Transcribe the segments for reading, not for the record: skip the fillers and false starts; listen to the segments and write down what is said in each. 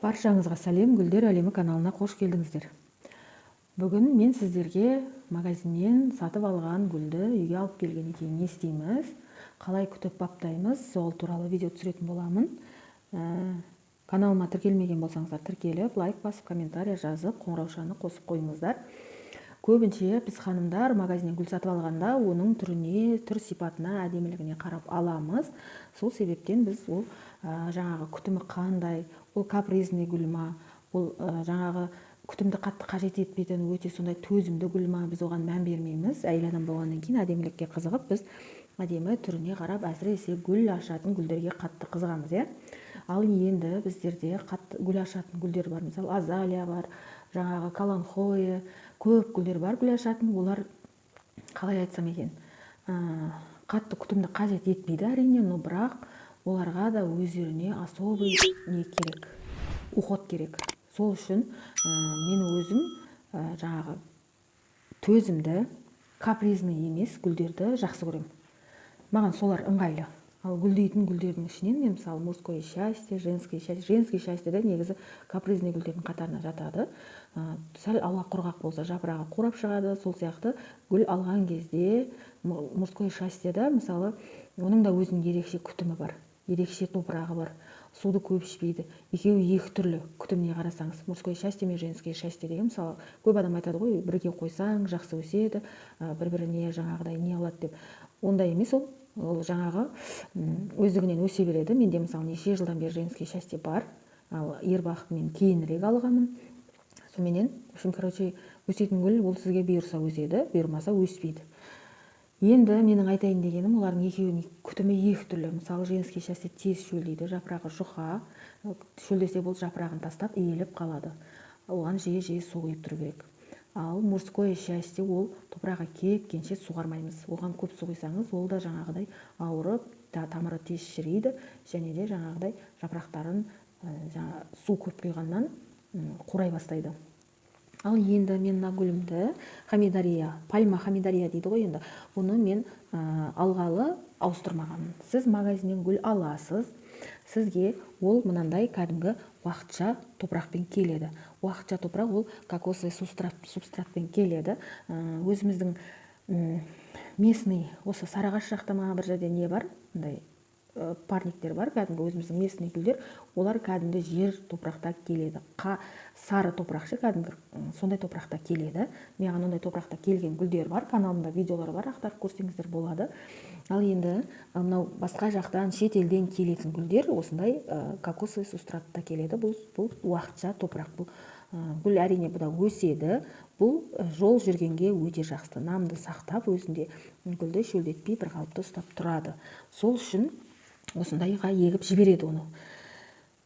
Баршаңызға сәлем, Гүлдер әлемі каналына қош келдіңіздер. Бүгін мен сіздерге магазиннен сатып алған гүлді үйге алып келгеннен кейін не істейміз, қалай күтіп баптаймыз, сол туралы видео түсіретін боламын. Каналыма тіркелмеген болсаңыздар, тіркеліп, лайк басып, комментарий жазып, қоңыраушаны қосып қойыңыздар. Көбінше біз, ханымдар, магазиннен гүл сатып алғанда оның түріне, түр сипатына, әдемілігіне қарап аламыз. Сол себептен біз ол жаңағы күтімі қандай, ол капризный гүл ма, ол жаңағы күтімді қатты қажет етпейтін өте сондай төзімді гүл ма, біз оған мән бермейміз. Әйел адам болғаннан кейін әдемілікке қызығып, біз әдемі түріне қарап, әсіресе гүл ашатын гүлдерге қатты қызығамыз, иә. Ал енді біздерде қатты гүл ашатын гүлдер бар, мысалы, азалия бар, жаңағы каланхоэ, көп гүлдер бар гүл ашатын. Олар, қалай айтсам екен, қатты күтімді қажет етпейді, әрине, но бірақ оларға да өздеріне особый не керек, уход керек. Сол үшін мен өзім жаңағы төзімді, капризный емес гүлдерді жақсы көремін, маған солар ыңғайлы. Ал гүлдейтін гүлдердің ішінен мен, мысалы, мужское счастье, женское счастье. Женский счастье де негізі капризный гүлдердің қатарына жатады. Сәл ауа құрғақ болса, жапырағы қурап шығады. Сол сияқты гүл алған кезде мужское счастье да, мысалы, оның да өзінің ерекше күтімі бар, ерекше топырағы бар, суды көп ішпейді. Екеуі екі түрлі күтіміне қарасаңыз, мужское счастье мен женское счастье деген. Мысалы, көп адам айтады ғой, бірге қойсаң, жақсы өседі, бір біріне жаңағыдай не алады деп. Ондай емес, ол жаңағы өздігінен өсе береді. Менде, мысалы, неше жылдан бері женский счастье бар, ал ер бақыт мен кейінірек алғанмын. Соныменен, в общем, короче, өсетін гүл ол сізге бұйырса, өседі, бұйырмаса, өспейді. Енді менің айтайын дегенім, олардың екеуінің күтімі екі түрлі. Мысалы, женский счастье тез шөлдейді, жапырағы жұқа, шөлдесе болды, жапырағын тастап, иіліп қалады, оған жиі жиі су құйып тұру керек. Ал мужское счастье ол топырағы кепкенше суғармаймыз. Оған көп су құйсаңыз, ол да жаңағыдай ауырып, тамыры тез шіриді және де жаңағыдай жапырақтарын жаңа су көп құйғаннан қурай бастайды. Ал енді мен мына гүлімді, хамидария, пальма хамидария дейді ғой енді, бұны мен алғалы ауыстырмағанмын. Сіз магазиннен гүл аласыз, сізге ол мынандай кәдімгі уақытша топырақпен келеді. Уақытша топырақ, ол кокосовый субстратпен келеді. Өзіміздің местный, осы Сарыағаш жақта ма, бір жерде не бар, мындай парниктер бар, кәдімгі өзіміздің местный гүлдер. Олар кәдімгі жер топырақта келеді. Сары топырақ ше, кәдімгі сондай топырақта келеді. Маған ондай топырақта келген гүлдер бар, каналымда видеолар бар, ақтарып көрсеңіздер болады. Ал енді мынау басқа жақтан, шетелден келетін гүлдер осындай кокосовый субстратта келеді. Бұл уақытша топырақ. Бұл гүл, әрине, бұда өседі. Бұл жол жүргенге өте жақсы, намды сақтап, өзінде гүлді шөлдетпей, бір қалыпты ұстап тұрады. Сол үшін осындайға егіп жібереді оны.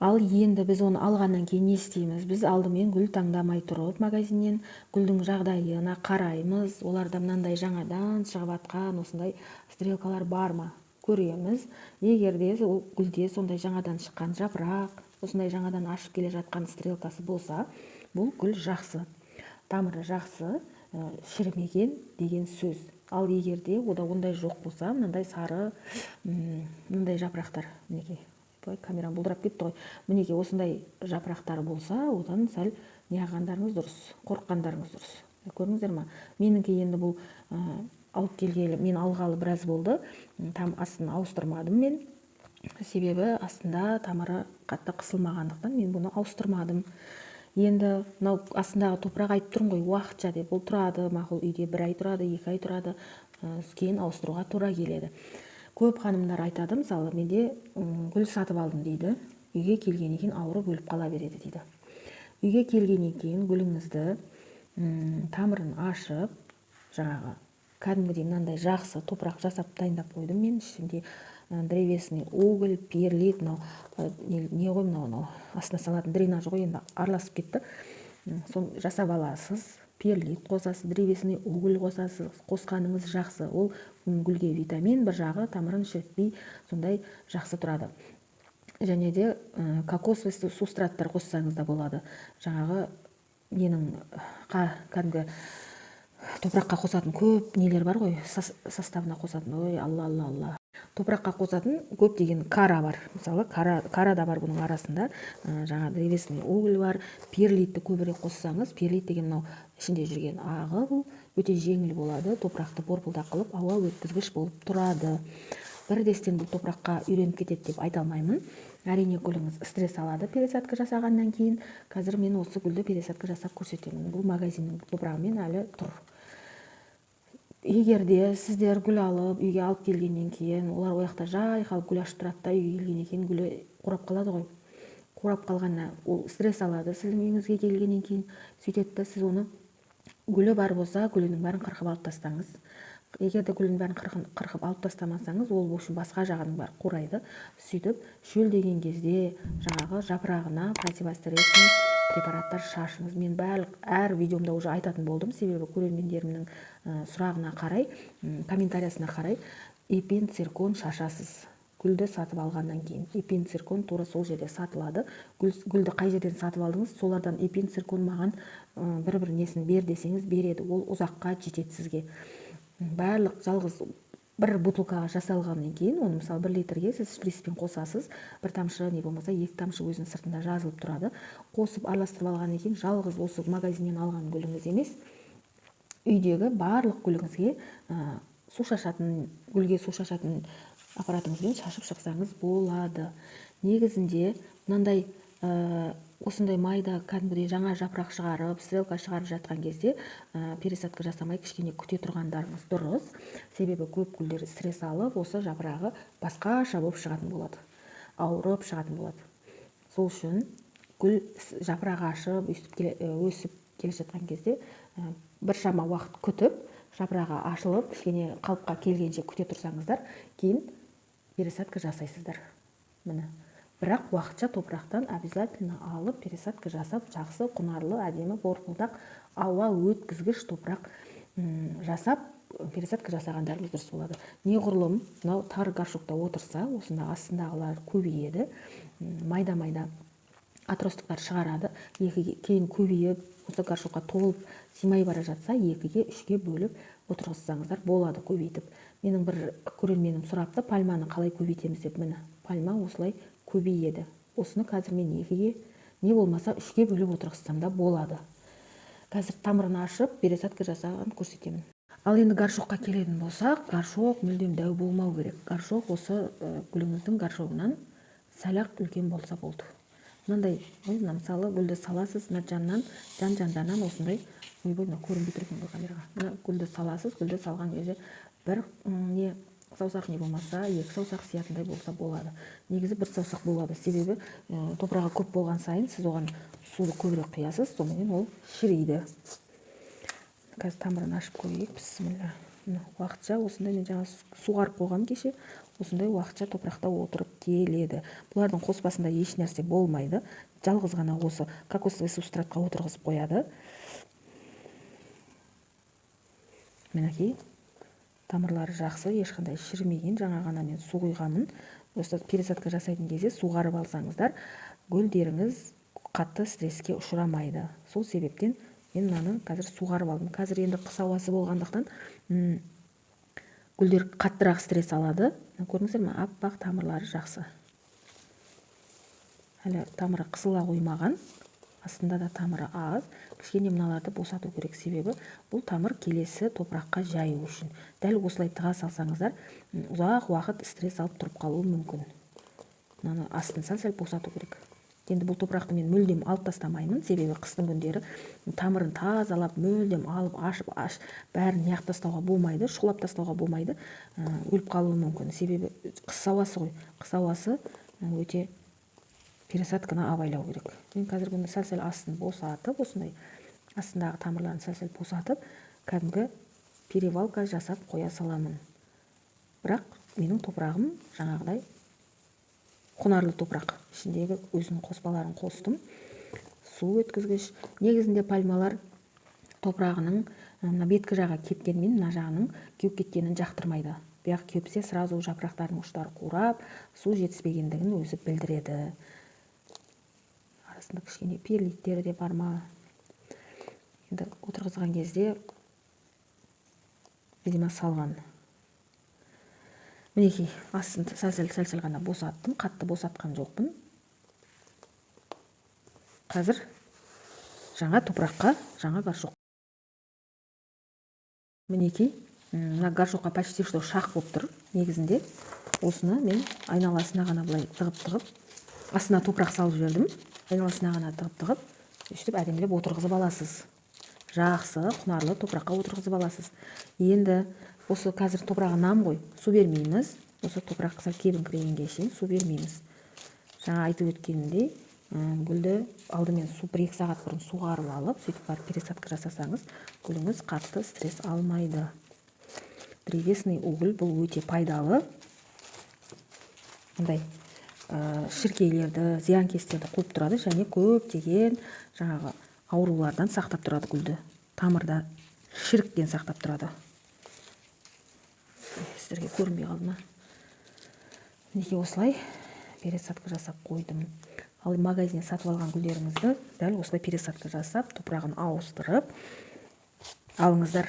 Ал енді біз оны алғаннан кейін не істейміз? Біз алдымен гүл таңдамай тұрып магазиннен гүлдің жағдайына қараймыз. Оларда мынандай жаңадан шығып жатқан осындай стрелкалар бар ма, көреміз. Егер де ол гүлде сондай жаңадан шыққан жапырақ, осындай жаңадан ашып келе жатқан стрелкасы болса, бұл гүл жақсы, тамыры жақсы, шірімеген деген сөз. Ал егер де ода ондай жоқ болса, мынандай сары, мындай жапырақтар, мінекей, былай камерам бұлдырап кетті ғой, мінекей, осындай жапырақтар болса, одан сәл неғылғандарыңыз дұрыс, қорыққандарыңыз дұрыс. Көрдіңіздер ма? Менікі енді бұл алып келгелі, мен алғалы біраз болды, там астын ауыстырмадым мен, себебі астында тамыры қатты қысылмағандықтан мен бұны ауыстырмадым. Енді мынау астындағы топырақ, айтып тұрмын ғой, уақытша деп. Бұл тұрады, мақұл, үйде бір ай тұрады, 2 ай тұрады, кейін ауыстыруға тура келеді. Көп ханымдар айтады, мысалы, менде гүл сатып алдым дейді, үйге келгеннен кейін ауырып, өліп қала береді дейді. Үйге келгеннен кейін гүліңізді тамырын ашып, жаңағы кәдімгідей мынандай жақсы топырақ жасап, дайындап қойдым мен. Ішінде древесный уголь, перлит, мынау не ғой, мынау астына салатын дренаж ғой енді, араласып кетті. Соны жасап аласыз, перлит қосасыз, древесный уголь қосасыз. Қосқаныңыз жақсы, ол гүлге витамин, бір жағы тамырын шірітпей, сондай жақсы тұрады. Және де кокосовый субстраттар қоссаңыз да болады. Жаңағы ненің, кәдімгі топыраққа қосатын көп нелер бар ғой, составына қосатын. Ой, алла, алла, алла. Топыраққа қосатын көптеген кара бар. Мысалы, кара да бар бұның арасында. Жаңа древесный уголь бар. Перлитті көбірек қоссаңыз, перлит деген мынау ішінде жүрген ағы, бұл өте жеңіл болады. Топырақты борпылдақ қылып, ауа өткізгіш болып тұрады. Бірдестен бұл топыраққа үйреніп кетеді деп айта алмаймын. Әрине, гүліңіз стресс алады пересадка жасағаннан кейін. Қазір мен осы гүлді пересадка жасап көрсетемін. Бұл магазиннің топырағымен әлі тұр. Егер де сіздер гүл алып, үйге алып келгеннен кейін, олар ол жақта жайқалып гүл ашып тұрады да, үйге келгеннен кейін гүлі қурап қалады ғой. Қурап қалғаннан ол стресс алады сіздің үйіңізге келгеннен кейін. Сөйтеді де, сіз оны гүлі бар болса, гүлінің бәрін қырқып алып тастаңыз. Егер де гүлінің бәрін қырқып алып тастамасаңыз, ол в общем басқа жағының бәрі қурайды. Сөйтіп шөлдеген кезде жаңағы жапырағына противострессный препараттар шашыңыз. Мен барлық әр видеомда уже айтатын болдым, себебі көрермендерімнің сұрағына қарай, комментариясына қарай эпин циркон шашасыз. Гүлді сатып алғаннан кейін эпин циркон тура сол жерде сатылады. Гүлді қай жерден сатып алдыңыз, солардан эпин циркон маған бір-бір несін бер десеңіз береді. Ол ұзаққа жетеді сізге. Барлық жалғыз бір бутылкаға жасалғаннан кейін, оны мысалы 1 литрге сіз шприцпен қосасыз, бір тамшы, не болмаса 2 тамшы өзінің сыртында жазылып тұрады. Қосып араластырып алғаннан кейін жалғыз осы магазиннен алған гүліңіз емес, үйдегі барлық гүліңізге су шашатын, гүлге су шашатын аппаратыңызбен шашып шықсаңыз болады. Негізінде мынандай осындай майда кәдімгідей жаңа жапырақ шығарып, стрелка шығарып жатқан кезде пересадка жасамай кішкене күте тұрғандарыңыз дұрыс. Себебі көп гүлдер стресс алып, осы жапырағы басқаша болып шығатын болады, ауырып шығатын болады. Сол үшін гүл жапырағы ашып, өсіп келе жатқан кезде біршама уақыт күтіп, жапырағы ашылып, кішкене қалыпқа келгенше күте тұрсаңыздар, кейін пересадка жасайсыздар. Міне. Бірақ уақытша топырақтан обязательно алып, пересадка жасап, жақсы, құнарлы, әдемі, борпылдақ, ауа өткізгіш топырақ жасап, пересадка жасағандарыңыз дұрыс болады. Неғұрлым мынау тар горшокта отырса, осында астындағылар көбейеді, майда-майда отростықтар шығарады. Екіге кейін көбейіп, осы горшокқа толып сыймай бара жатса, екіге, үшке бөліп отырғызсаңыздар болады көбейтіп. Менің бір көрерменім сұрапты, пальманы қалай көбейтеміз деп. Міне, пальма осылай көбейеді. Осыны қазір мен екіге, не болмаса үшке бөліп отырғызсам да болады. Қазір тамырын ашып, пересадка жасаған көрсетемін. Ал енді горшокқа келетін болсақ, горшок мүлдем дәу болмау керек. Горшок осы гүліңіздің горшогынан сәл-ақ үлкен болса болды. Мынандай, ой, мына мысалы гүлді саласыз, мына жаннан, жан-жандарынан осындай, ойбой, мына көрінбей тұр екен ғой камераға. Мына гүлді саласыз, гүлді салған кезде бір не саусақ, не болмаса екі саусақ сиятындай болса болады. Негізі бір саусақ болады, себебі топырағы көп болған сайын сіз оған суды көбірек құясыз, сонымен ол шіриді. Қазір тамырын ашып көрейік. Бісміллә. Мына уақытша осындай мен жаңа суғарып қойғам кеше, осындай уақытша топырақта отырып келеді. Бұлардың қоспасында еш нәрсе болмайды. Жалғыз ғана осы кокосовый субстратқа отырғызып қояды. Мінекей, тамырлары жақсы, ешқандай шірімеген. Жаңа ғана мен су құйғанмын. Осы пересадка жасайтын кезде суғарып алсаңыздар, гүлдеріңіз қатты стресске ұшырамайды. Сол себептен мен мынаны қазір суғарып алдым. Қазір енді қыс ауасы болғандықтан гүлдер қаттырақ стресс алады. Мына көрдіңіздер ме, аппақ тамырлары жақсы. Әлі тамыры қысыла қоймаған, астында да тамыры аз. Кішкене мыналарды босату керек, себебі бұл тамыр келесі топыраққа жаю үшін. Дәл осылай тыға салсаңыздар, ұзақ уақыт стресс алып тұрып қалуы мүмкін. Мынаны астын сәл-сәл босату керек. Енді бұл топырақты мен мүлдем алып тастамаймын, себебі қыстың күндері тамырын тазалап, мүлдем алып, ашып, аш, бәрін неғып тастауға болмайды, шұқылап тастауға болмайды, өліп қалуы мүмкін. Себебі қыс ауасы ғой, қыс ауасы өте пересадканы абайлау керек. Мен қазір бұны сәл-сәл астын босатып, осындай астындағы тамырларын сәл-сәл босатып, кәдімгі перевалка жасап қоя саламын. Бірақ менің топырағым жаңағыдай құнарлы топырақ. Ішіндегі өзінің қоспаларын қостым. Су өткізгіш. Негізінде пальмалар топырағының мына беткі жағы кепкенмен мына жағының кеуіп кеткенін жақтырмайды. Бұяқ кепсе сразу жапырақтардың ұштары қурап, су жетіспегендігін өзі білдіреді. Арасында кішкене перлиттері де бар ма? Енді отырғызған кезде видимо салған. Мінекей, астын сәл-сәл ғана босаттым, қатты босатқан жоқпын. Қазір жаңа топыраққа жаңа горшок. Мінекей, мына горшокқа почти что шақ болып тұр негізінде. Осыны мен айналасына ғана былай тығып-тығып, астына топырақ салып жібердім. Айналасына ғана тығып-тығып, өйстіп әдемілеп отырғызып аласыз. Жақсы, құнарлы топыраққа отырғызып аласыз. Енді осы қазір топырағы нам ғой, су бермейміз. Осы топырақ сәл кебіңкірегенге шейін су бермейміз. Жаңа айтып өткенімдей, гүлді алдымен су 1-2 сағат бұрын суғарып алып, сөйтіп барып пересадка жасасаңыз, гүліңіз қатты стресс алмайды. Древесный уголь бұл өте пайдалы. Мындай шіркейлерді, зиянкестерді қуып тұрады және көптеген жаңағы аурулардан сақтап тұрады гүлді. Тамырда шіріктен сақтап тұрады. Сіздерге көрінбей қалды ма? Мінекей, осылай пересадка жасап қойдым. Ал магазиннен сатып алған гүлдеріңізді дәл осылай пересадка жасап, топырағын ауыстырып алыңыздар.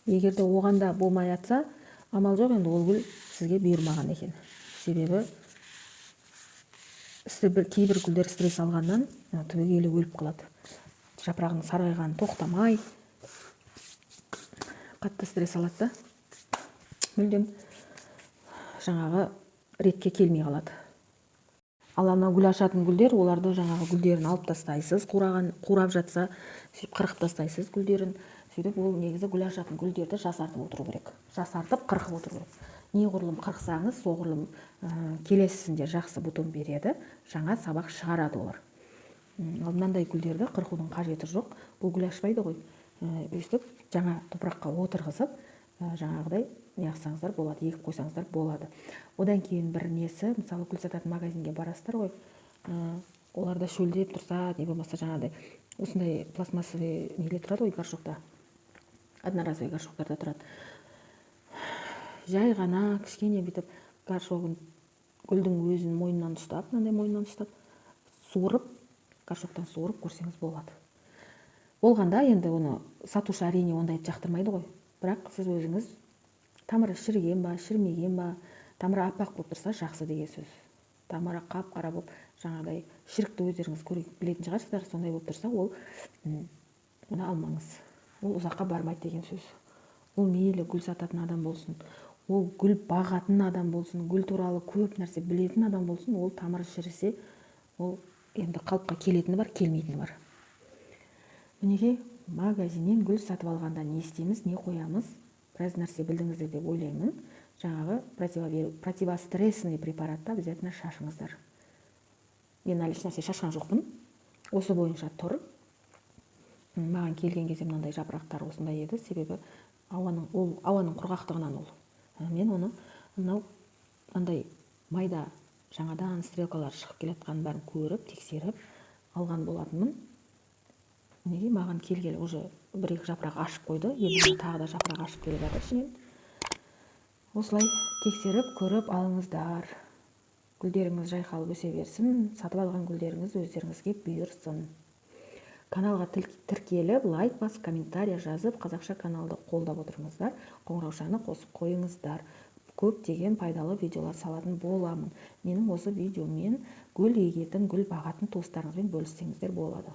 Егер де оған да болмай жатса, амал жоқ, енді ол гүл сізге бұйырмаған екен. Себебі кейбір гүлдер стресс алғаннан түбегейлі өліп қалады. Жапырағының сарғайғаны тоқтамай қатты стресс алады да, мүлдем жаңағы ретке келмей қалады. Ал анау гүл ашатын гүлдер, оларды жаңағы гүлдерін алып тастайсыз, қурап жатса, сөйтіп қырқып тастайсыз гүлдерін. Сөйтіп ол негізі гүл ашатын гүлдерді жасартып отыру керек. Жасартып қырқып отыру керек. Неғұрлым қырықсаңыз, соғұрлым келесісінде жақсы бутон береді, жаңа сабақ шығарады олар. Ал мынандай гүлдерді қырқудың қажеті жоқ. Бұл гүл ашпайды ғой. Өйстіп жаңа топыраққа отырғызып, жаңағыдай неғысаңыздар болады, егіп қойсаңыздар болады. Одан кейін бір несі, мысалы гүл сататын магазинге барасыздар ғой, оларда шөлдеп тұрса, не болмаса жаңағыдай осындай пластмассовый нелер тұрады ғой горшокта, одноразовый горшоктарда тұрады. Жай ғана кішкене бүйтіп горшогын гүлдің өзін мойнынан ұстап, мынандай мойнынан ұстап, суырып, горшоктан суырып көрсеңіз болады. Болғанда енді оны сатушы әрине ондайды жақтырмайды ғой. Бірақ сіз өзіңіз тамыры шіріген ба, шірімеген ба, тамыры аппақ болып тұрса жақсы деген сөз. Тамыры қап-қара болып, жаңағыдай шірікті өздеріңіз көре білетін шығарсыздар, сондай болып тұрса, ол оны алмаңыз. Ол ұзаққа бармайды деген сөз. Ол мейлі гүл сататын адам болсын, ол гүл бағатын адам болсын, гүл туралы көп нәрсе білетін адам болсын, ол тамыры шірісе, ол енді қалыпқа келетіні бар, келмейтіні бар. Мінекей, магазиннен гүл сатып алғанда не істейміз, не қоямыз? Біраз нәрсе білдіңіздер деп ойлаймын. Жаңағы противострессный препаратты обязательно шашыңыздар. Мен әлі ешнәрсе шашқан жоқпын. Осы бойынша тұр. Маған келген кезде мынандай жапырақтар осындай еді, себебі ауаның құрғақтығынан ол. Мен оны мынау мынандай майда жаңадан стрелкалар шығып келе жатқанын бәрін көріп, тексеріп алған болатынмын. Неге маған келгелі уже бір-екі жапырақ ашып қойды, енді тағы да жапырақ ашып келе жатыр ішінен. Осылай тексеріп көріп алыңыздар. Гүлдеріңіз жайқалып өсе берсін, сатып алған гүлдеріңіз өздеріңізге бұйырсын. Каналға тіркеліп, лайк басып, комментария жазып, қазақша каналды қолдап отырыңыздар, қоңыраушаны қосып қойыңыздар. Көптеген пайдалы видеолар салатын боламын. Менің осы видеомен гүл егетін, гүл бағатын туыстарыңызбен бөліссеңіздер болады.